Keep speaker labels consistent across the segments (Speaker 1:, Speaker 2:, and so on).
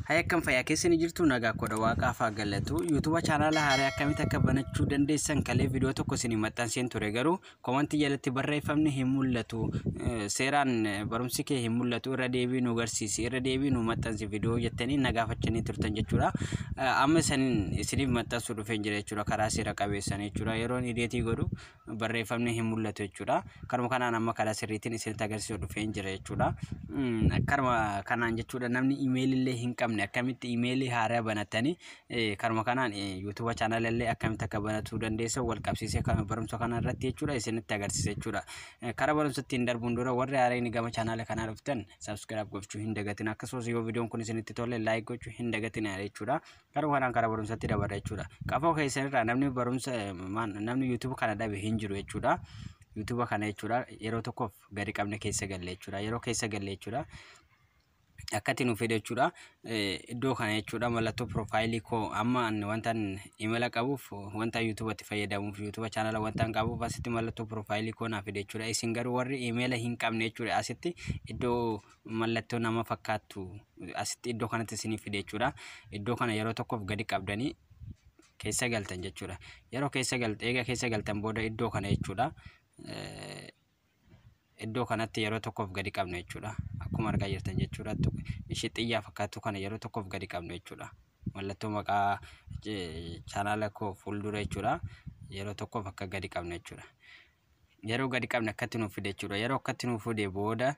Speaker 1: Hai akkam fayyaa keessanii jirtu nagaa kodha waaqaaf haa galatu. YouTube chaanaala haaraa akkamitti akka banachuu dandeessan kalee viidiyoo tokko isinii maxxanseen ture garuu komantii jalatti barreeffamni hin mul'atu. Seeraan barumsi kee hin mul'atu irra deebii nu garsiisi irra deebii nu maxxansi viidiyoo jettanii na gaafachanii turtan jechuudha. Amma isaniin isiniif maxxansuu dhufeen jira jechuudha karaa seera qabeessan jechuudha. Yeroon ideetii godhu barreeffamni hin mul'atu jechuudha. Karuma kanaan amma karaa sirriitiin isinitti agarsiisuu dhufeen jira jechuudha. Karuma kanaan jechuudha namni imeelillee hin qabne akkamitti imeelii haaraa banatanii karuma kanaan YouTube chaanaala illee akkamitti akka banatuu dandeessan wal qabsiisee kan barumsa kana irratti jechuudha isinitti agarsiisa jechuudha. Karaa barumsatti hin darbuun dura warri haaraan gama chaanaala kanaa dhuftan subscribe gochuu hin dagatin akkasumas yoo viidiyoon kun isinitti tole like gochuu hin dagatin jechuudha. Karuma kanaan karaa barumsatti dabarra jechuudha. Qafoo keessanirraa namni barumsa namni YouTube kana dhabe hin jiru jechuudha. YouTube kana jechuudha yeroo tokkoof gadi qabne keessa galle jechuudha. Yeroo keessa galle jechuudha. Akkatti nuuf fide jechuudha. Iddoo kana jechuudha mallattoo piroofaayilii koo amma ani wanta imala qabuuf wanta YouTubeatti fayyadamuuf YouTube chaanala wanta qabuuf asitti mallattoo piroofaayilii koo naaf fide jechuudha. Isin garuu warri imeela hin qabne jechuudha asitti iddoo mallattoo nama fakkaattu asitti iddoo kanatti isiniif fide jechuudha. Iddoo kana yeroo tokkoof gadi qabdanii keessa galtan jechuudha. Yeroo keessa galte eega keessa galtan booda iddoo kana jechuudha. Iddoo kanatti yeroo tokkoof gadi qabna jechuudha. Akkuma argaa jirtan jechuudha. Ishee xiyyaa fakkaattu kana yeroo tokkoof gadi qabna jechuudha. Mallattoo maqaa chaanaala koo fuuldura jechuudha. Yeroo tokkoof akka gadi qabna jechuudha. Yeroo gadi qabne akkatti nuuf fide jechuudha. Yeroo akkatti nuuf fide booda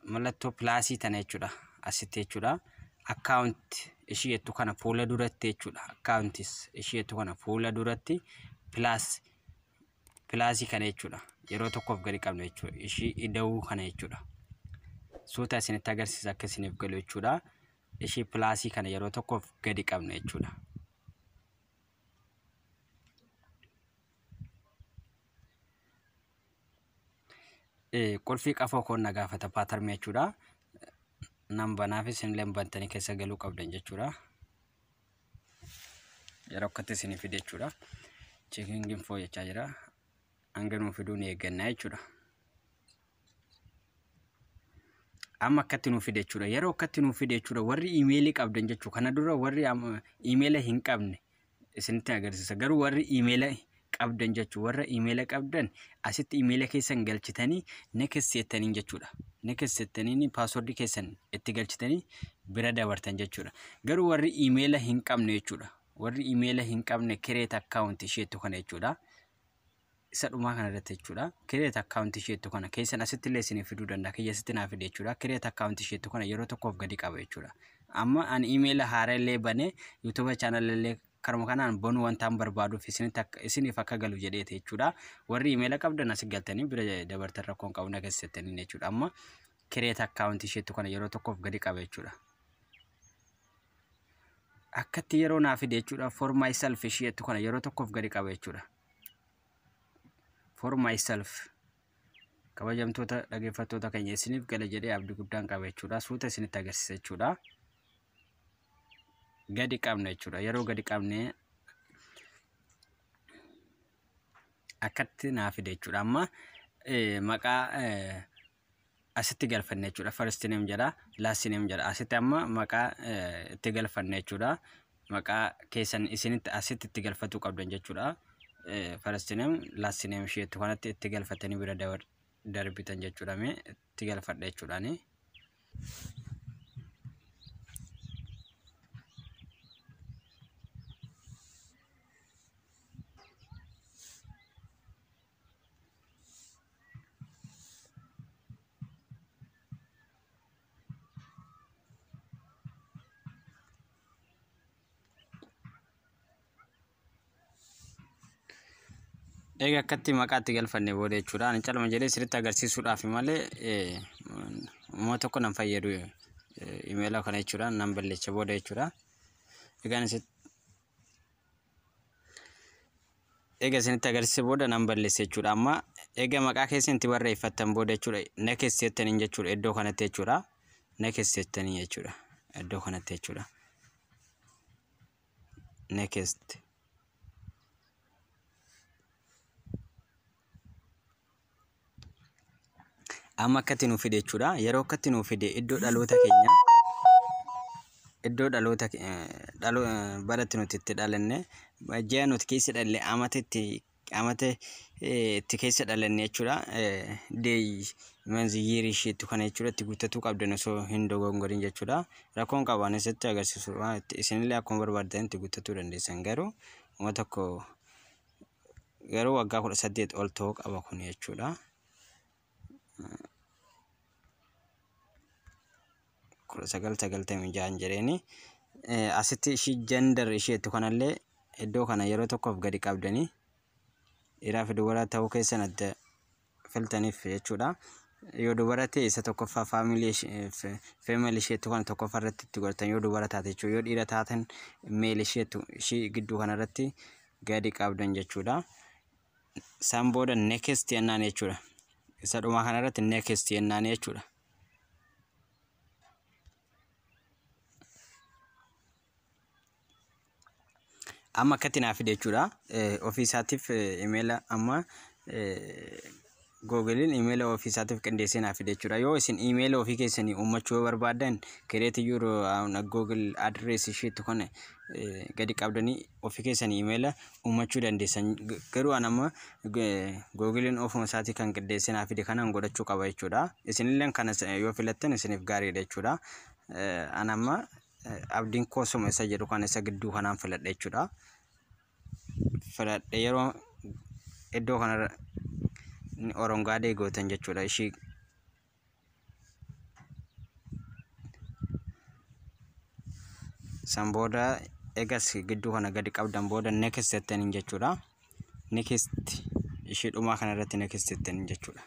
Speaker 1: mallattoo pilaasii tana jechuudha. Asitti jechuudha. Akkaawunti ishee jettu kana fuula duratti jechuudha. Akkaawuntis ishee jettu kana fuula duratti pilaasii kana jechuudha. Yeroo tokkoof gadi qabna jechuudha. Ishii ida'uu kana jechuudha. Suuta isinitti agarsiisa akka isiniif galu jechuudha. Ishii pilaasii kana yeroo tokkoof gadi qabna jechuudha. Qulfii qafoo koon na gaafata paatarmii jechuudha. Nan banaaf isinillee bantanii keessa galuu qabdan jechuudha. Yeroo akkatti isiniif fide jechuudha. Cheekingiin fooyyachaa jira. Hanga nuuf fiduun eeggannaa jechuudha. Amma akkatti nuuf fide jechuudha. Yeroo akkatti nuuf fide jechuudha. Warri imeelii qabdan jechuudha. Kana dura warri imeela hin qabne isinitti agarsiisa. Garuu warri imeela qabdan jechuudha. Warra imeela qabdan asitti imeela keessan galchitanii next jettaniin jechuudha. Next jettaniin paaswordii keessan itti galchitanii bira dabartan jechuudha. Garuu warri imeela hin qabne jechuudha. Warri imeela hin qabne create account isheettu kana jechuudha. Isa dhumaa kana irratti jechuudha. Create account isheettu kana keessan asitti illee isiniif fiduu danda'a. Kiyya asitti naaf fide jechuudha. Create account isheettu kana yeroo tokkoof gadi qaba jechuudha. Amma ani imeela haaraa illee banee YouTube channel illee karuma kanaan banuu wanta an barbaaduuf isiniif akka galu jedheeti jechuudha. Warri imeela qabdan asi galtanii bira dabartan rakkoon qabu na geessisettanii jechuudha. Amma create account isheettu kana yeroo tokkoof gadi qaba jechuudha. Akkatti yeroo naaf fide jechuudha. For myself isheettu kana yeroo tokkoof gadi qaba jechuudha. For myself kabajamtoota dhaggeeffattoota keenya isiniif gala jedhee abdii guddaan qaba jechuudha. Suuta isinitti agarsiisa jechuudha. Gadi qabna jechuudha. Yeroo gadi qabne akkatti naaf fide jechuudha. Amma maqaa asitti galfanne jechuudha. First name jedha, last name jedha. Asitti amma maqaa itti galfanne jechuudha. Maqaa keessan isinitti asitti itti galfatuu qabdan jechuudha. First name, last name isheettu kanatti itti galfatanii bira darbitan jechuudha. Mee itti galfadha jechuudhaani. Egaa akkatti maqaatti galfanne booda jechuudha. Ani calma jedhee sirriitti agarsiisuudhaaf malee immoo tokko nan fayyadu imeela kana jechuudha. Nan balleessa booda jechuudha. Egaa isinitti agarsiise booda nan balleessa jechuudha. Amma egaa maqaa keessan itti barreeffattan booda jechuudha. Next jettaniin jechuudha. Iddoo kanatti jechuudha. Next jettaniin jechuudha. Iddoo kanatti jechuudha. Next. Amma akkatti nuuf fide jechuudha. Yeroo akkatti nuuf fide iddoo dhaloota keenya Iddoo dhaloota baratti nuti itti dhalanne, ji'a nuti keessa dhalle, amata itti amata itti keessa dhalanne jechuudha. Day, month, year isheettu kana jechuudha itti guuttatuu qabdan osoo hin dogongorin jechuudha. Rakkoon qabu ani isitti agarsiisu, isinillee akkuma barbaaddan itti guuttatuu dandeessan, garuu uma tokko garuu waggaa 18 ol ta'uu qaba kun jechuudha. 1996 jedheeni. Asitti ishii gender isheettu kanallee iddoo kana yeroo tokkoof gadi qabdanii dhiiraa fi dubara ta'uu keessan adda filtaniif jechuudha. Yoo dubara ta'e isa tokkoffaa family female isheettu kana tokkoffaa irratti itti godhatan yoo dubara taate jechuudha. Yoo dhiira taatan male isheettu ishii gidduu kanarratti gadi qabdan jechuudha. San booda next jennaan jechuudha. Isa dhumaa kanarratti next jennaan jechuudha. Amma akkatti naa fide jechuudha. Ofii isaatiif imeela amma Googiliin imeela ofii isaatiif qindeessee naa fide jechuudha. Yoo isin imeela ofii keessanii uummachuu yoo barbaaddan, create your Google address isheettu kana gadi qabdanii ofii keessanii imeela uummachuu dandeessan. Garuu an amma Googiliin ofuma isaatii kan qindeessee naa fide kanaan godhachuu qaba jechuudha. Isinillee kana yoo filattan isiniif gaariidha jechuudha. An amma Abdiin Koosuma isa jedhu kan isa gidduu kanaan filadha jechuudha. Filadhe yeroo iddoo kanarra orongaadee gootan jechuudha. Ishii san booda egas gidduu kana gadi qabdan booda next jettaniin jechuudha. Next ishii dhumaa kanarratti next jettaniin jechuudha.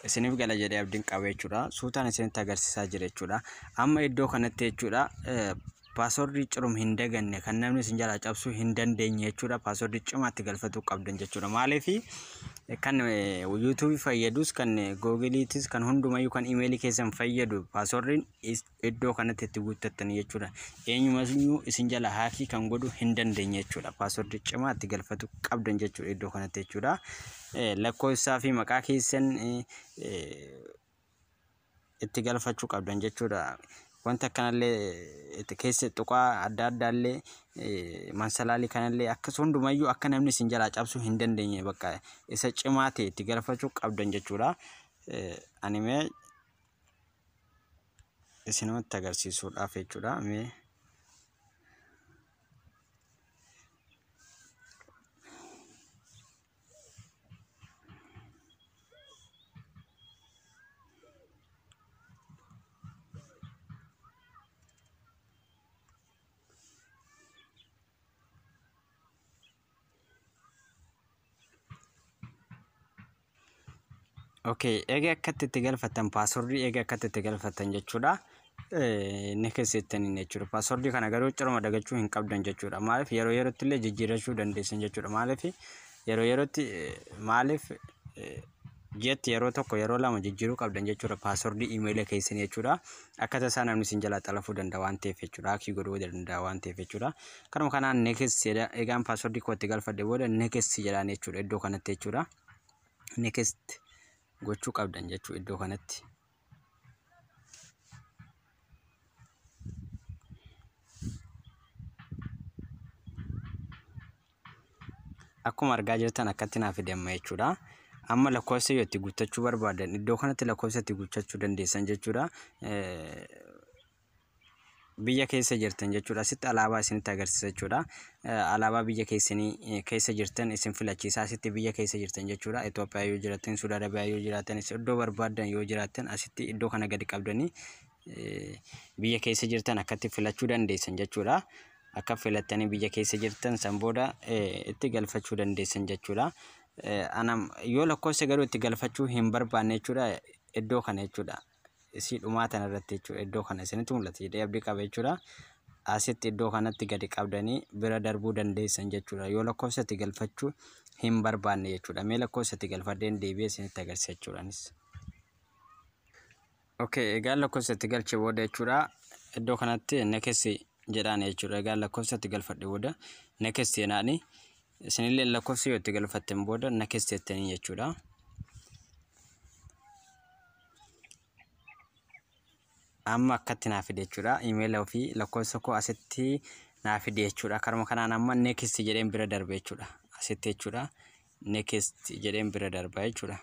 Speaker 1: Isiniif gala jedhee abdiin qaba jechuudha. Suutaan isinitti agarsiisaa jira jechuudha. Amma iddoo kanatti jechuudha, paaswordii cirum hin daganne kan namni isin jalaa cabsuu hin dandeenye jechuudha. Paaswordii cimaatti galfatuu qabdan jechuudha. Maaliif kan yuutuubii fayyadus, kan googiliitis, kan hundumayyuu, kan imeelii keessan fayyadu paaswordiin iddoo kanatti itti guuttattanii jechuudha. Eenyumayyuu isin jala hack kan godhu hin dandeenye jechuudha. Paaswordii cimaatti galfatu qabdan jechuudha iddoo kanatti jechuudha. Lakkoofsaa fi maqaa keessan itti galfachuu qabdan jechuudha. Wanta akkanallee itti keessa tuqaa adda addaallee, mansalaalii kanallee, akkas hundumayyuu akka namni isin jalaa cabsuu hin dandeenye bakka isa cimaa ta'e itti galfachuu qabdan jechuudha. Ani mee isinumatti agarsiisuudhaaf jechuudha. Mee okay, eega akkatti itti galfattan paaswordii, eega akkatti itti galfattan jechuudha. Inni keessettaniin jechuudha. Paaswordii kana garuu ciruma dagachuu hin qabdan jechuudha. Maaliif yeroo yerootti illee jijjiirachuu dandeessan jechuudha. Maaliif yeroo yerootti, maaliif ji'atti yeroo tokko, yeroo lama jijjiiruu qabdan jechuudha paaswordii imeela keessanii jechuudha. Akka tasaa namni isin jalaa xalafuu danda'a waan ta'eef jechuudha. Hack godhuu danda'a waan ta'eef jechuudha. Kanuma kanaan next jedha. Egaan paaswordii koo itti galfadhe booda next jedhaan jechuudha iddoo kanatti jechuudha. Next gochuu qabdan jechuudha iddoo kanatti. Akkuma argaa jirtan akkatti naaf fidamma jechuudha. Amma lakkoofsa yoo itti guuttachuu barbaadan iddoo kanatti lakkoofsa itti guuttachuu dandeessan jechuudha. Biyya keessa jirtan jechuudha. Asitti alaabaa isinitti agarsiisa jechuudha. Alaabaa biyya keessanii keessa jirtan isin filachiisa. Asitti biyya keessa jirtan jechuudha. Itoophiyaa yoo jiraattan, Suudi Arabiyaa yoo jiraattan, iddoo barbaadan yoo jiraattan asitti iddoo kana gadi qabdanii biyya keessa jirtan akkatti filachuu dandeessan jechuudha. Akka filattanii biyya keessa jirtan san booda itti galfachuu dandeessan jechuudha. Anam yoo lakkoofsa garuu itti galfachuu hin barbaanne jechuudha iddoo kana jechuudha. Isii dhumaa tana irratti jechuudha, iddoo kana isinitti mul'ata jedhee abdii qaba jechuudha. Asitti iddoo kanatti gadi qabdanii bira darbuu dandeessan jechuudha. Yoo lakkoofsa itti galfachuu hin barbaanne jechuudha. Mee lakkoofsa itti galfadheen deebi'ee isinitti agarsiisa jechuudhaanis. Okay, egaa lakkoofsa itti galche booda jechuudha iddoo kanatti next jedhaan jechuudha. Egaa lakkoofsa itti galfadhe booda next jedhaani. Isinillee lakkoofsa yoo itti galfattan booda next jettanii jechuudha. Amma akkatti naa fide jechuudha. Imeela ofii lakkoofsa koo asitti naa fide jechuudha. Karuma kanaan amma next jedheen bira darbe jechuudha. Asitti jechuudha. Next jedheen bira darba jechuudha.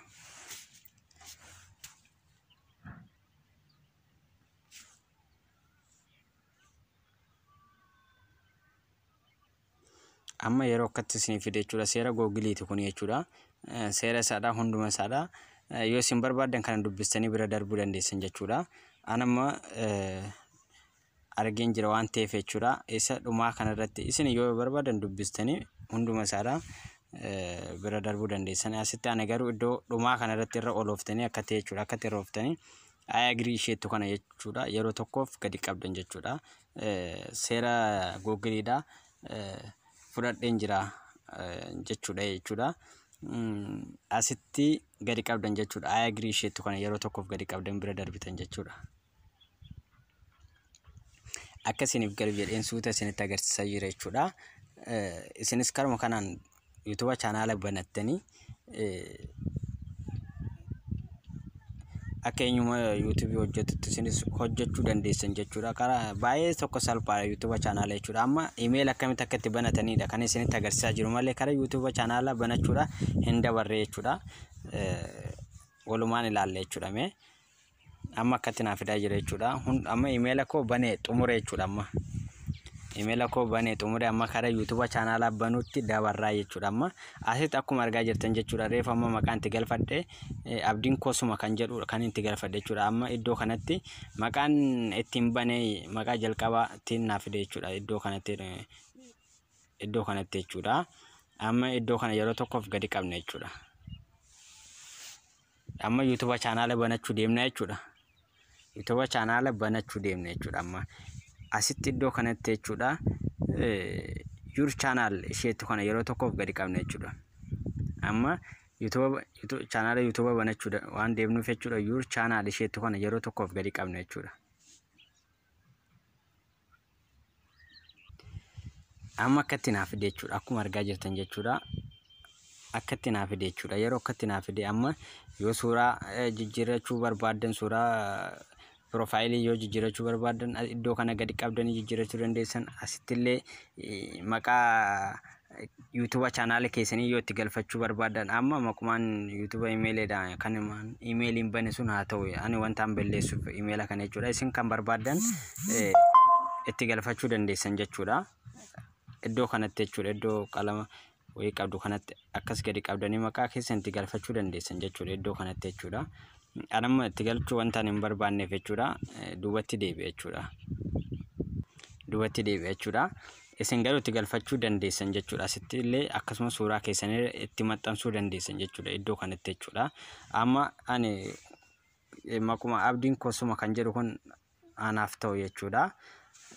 Speaker 1: Amma yeroo akkatti isinii fide jechuudha. Seera Googiliiti kun jechuudha. Seera isaadha, hunduma isaadha. Yoo isin barbaaddan kana dubbistanii bira darbuu dandeessan jechuudha. Anamma argeen jira waan ta'eef jechuudha. Isa dhumaa kanarratti isin yoo barbaadan dubbistanii hunduma isaadha bira darbuu dandeessan. Asitti ani garuu iddoo dhumaa kanarratti irra olooftanii akka ta'e jechuudha. Akkatti irra ooftanii I agree isheettu kana jechuudha. Yeroo tokkoof gadi qabdan jechuudha. Seera Googiliidha. Fudhadheen jira jechuudha. Asitti gadi qabdan jechuudha. I agree isheettu kana yeroo tokkoof gadi qabdan bira darbitan jechuudha. Akka isiniif galu jedheen suuta isinitti agarsiisaa jira jechuudha. Isinis karuma kanaan YouTube chaanaala banattanii akka eenyuma YouTube hojjetutti isinis hojjechuu dandeessan jechuudha. Karaa baay'ee tokko salphaadha YouTube chaanaala jechuudha. Amma email akkamitti akka itti banatanidha kan isinitti agarsiisaa jiru malee karaa YouTube chaanaala banachuudha hin dabarre jechuudha. Walumaan ilaalla jechuudha mee. Amma akkatti naa fidaa jira jechuudha. Amma imeela koo banee xumure jechuudha amma. Imeela koo banee xumure, amma karaa YouTube chaanaalaa banuutti dabarraa jechuudha amma. Asitti akkuma argaa jirtan jechuudha, reefu amma maqaan itti galfadhe Abdiin Kosuma kan jedhu kan itti galfadhe jechuudha. Amma iddoo kanatti maqaan ittiin banee maqaa jalqabaa ittiin naa fide jechuudha, iddoo kanatti jechuudha. Amma iddoo kana yeroo tokkoof gadi qabna jechuudha. Amma YouTube chaanaala banachuu deemna jechuudha. YouTube chaanaala banachuu deemna jechuudha amma. Asitti iddoo kanatti jechuudha. Your channel isheetu kana yeroo tokkoof gadi qabna jechuudha. Amma YouTube chaanaala YouTube banachuu waan deemnuuf jechuudha. Your channel isheetu kana yeroo tokkoof gadi qabna jechuudha. Amma akkatti naaf fide jechuudha. Akkuma argaa jirtan jechuudha. Akkatti naaf fide jechuudha. Yeroo akkatti naaf fide, amma yoo suuraa jijjiirrachuu barbaaddan, suuraa piroofaayilii yoo jijjiirrachuu barbaaddan, iddoo kana gadi qabdanii jijjiirrachuu dandeessan. Asittillee maqaa YouTube chaanaala keessanii yoo itti galfachuu barbaaddan, amma maqumaan YouTube imeeleedhaan kan imeeliin bane sun haa ta'u, ani wanta an balleessuuf imeela kana jechuudha. Isin kan barbaaddan itti galfachuu dandeessan jechuudha. Iddoo kanatti jechuudha, iddoo qalama wayii qabdu kanatti akkas gadi qabdanii maqaa keessan itti galfachuu dandeessan jechuudha iddoo kanatti jechuudha. Anamma itti galchuu wanta ani hin barbaanneef jechuudha, duubatti deebi'e jechuudha. Duubatti deebi'e jechuudha. Isin garuu itti galfachuu dandeessan jechuudha. Asitti illee akkasuma suuraa keessanii itti maxxansuu dandeessan jechuudha iddoo kanatti jechuudha. Amma ani maquma Abdiin Kosuma kan jedhu kun anaaf ta'u jechuudha.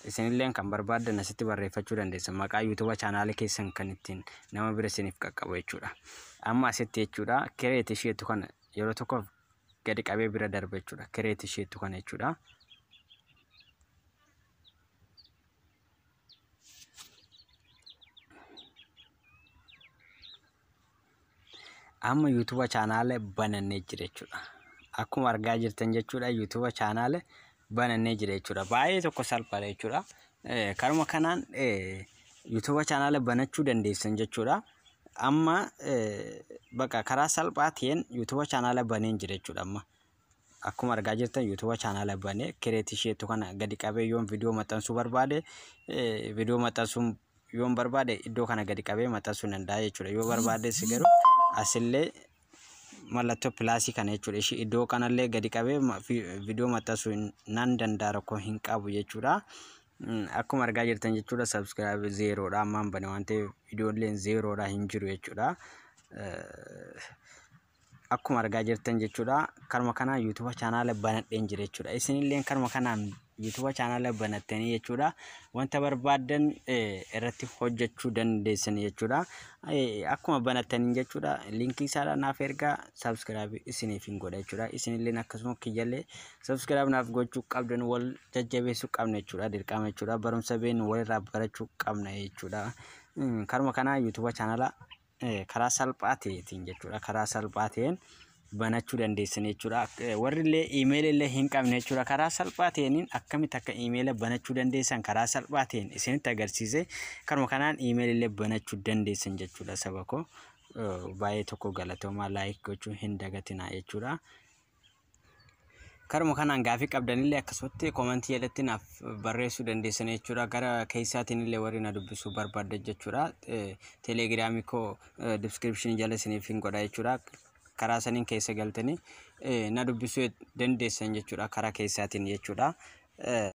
Speaker 1: Isinillee kan barbaaddan asitti barreeffachuu dandeessan, maqaa YouTube chaanaalii keessan kan ittiin nama bira isiniif qaqqabu jechuudha. Amma asitti jechuudha, create isheetu kana yeroo tokkoof gadi qabee bira darba jechuudha. Create isheetu kana jechuudha. Amma YouTube chaanaala banannee jira jechuudha. Akkuma argaa jirtan jechuudha, YouTube chaanaala banannee jira jechuudha. Baay'ee tokko salphaadha jechuudha. Karuma kanaan YouTube chaanaala banachuu dandeessan jechuudha. Amma bakka karaa salphaa ta'een YouTube chaanaala baneen jira jechuudha amma. Akkuma argaa jirtan YouTube chaanaala banee, create isheetu kana gadi qabee yoon viidiyoo maxxansuu barbaade, viidiyoo maxxansuu yoon barbaade, iddoo kana gadi qabee maxxansuu danda'a jechuudha. Yoo barbaades garuu asillee mallattoo pilaasii kana jechuudha. Ishii iddoo kanallee gadi qabee viidiyoo maxxansuu nan danda'a, rakkoo hin qabu jechuudha. Akkuma argaa jirtan jechuudha, subscribe zeeroodha ammaan bane waan ta'eef, viidiyoolleen zeeroodha, hin jiru jechuudha. Akkuma argaa jirtan jechuudha, karuma kanaan YouTube chaanaala banadheen jira jechuudha. Isinillee karuma kanaan YouTube chaanaala banattanii jechuudha, wanta barbaaddan irratti hojjechuu dandeessan jechuudha. Akkuma banattanii jechuudha, liinkii isaadha naaf ergaa, subscribe isiniif hin godha jechuudha. Isinillee akkasuma kiyyallee subscribe naaf gochuu qabdan, wal jajjabeessuu qabna jechuudha, dirqama jechuudha. Barumsa beeknu walirraa barachuu qabna jechuudha. Karuma kanaan YouTube chaanaala karaa salphaa ta'eetiin jechuudha. Karaa salphaa ta'een Banachuu dandeessan jechuudha. Warri illee iimeela illee hin qabne jechuudha. Karaa salphaa ta'een akkamitti akka iimeela banachuu dandeessan karaa salphaa ta'een isinitti agarsiise. Karuma kanaan iimeela illee banachuu dandeessan jechuudha, saba koo. Baay'ee tokko galatoomaa, like gochuu hin dagatinaa jechuudha. Karuma kanaan gaafii qabdanillee akkasumatti koomantii jalatti naaf barreessuu dandeessan jechuudha. Gara keessaatiin illee warri na dubbisuu barbaaddan jechuudha. Telegiraamii koo description jala isiniif hin godha jechuudha. Karaa saniin keessa galtanii na dubbisuu dandeessan jechuudha. Karaa keessaatiin jechuudha.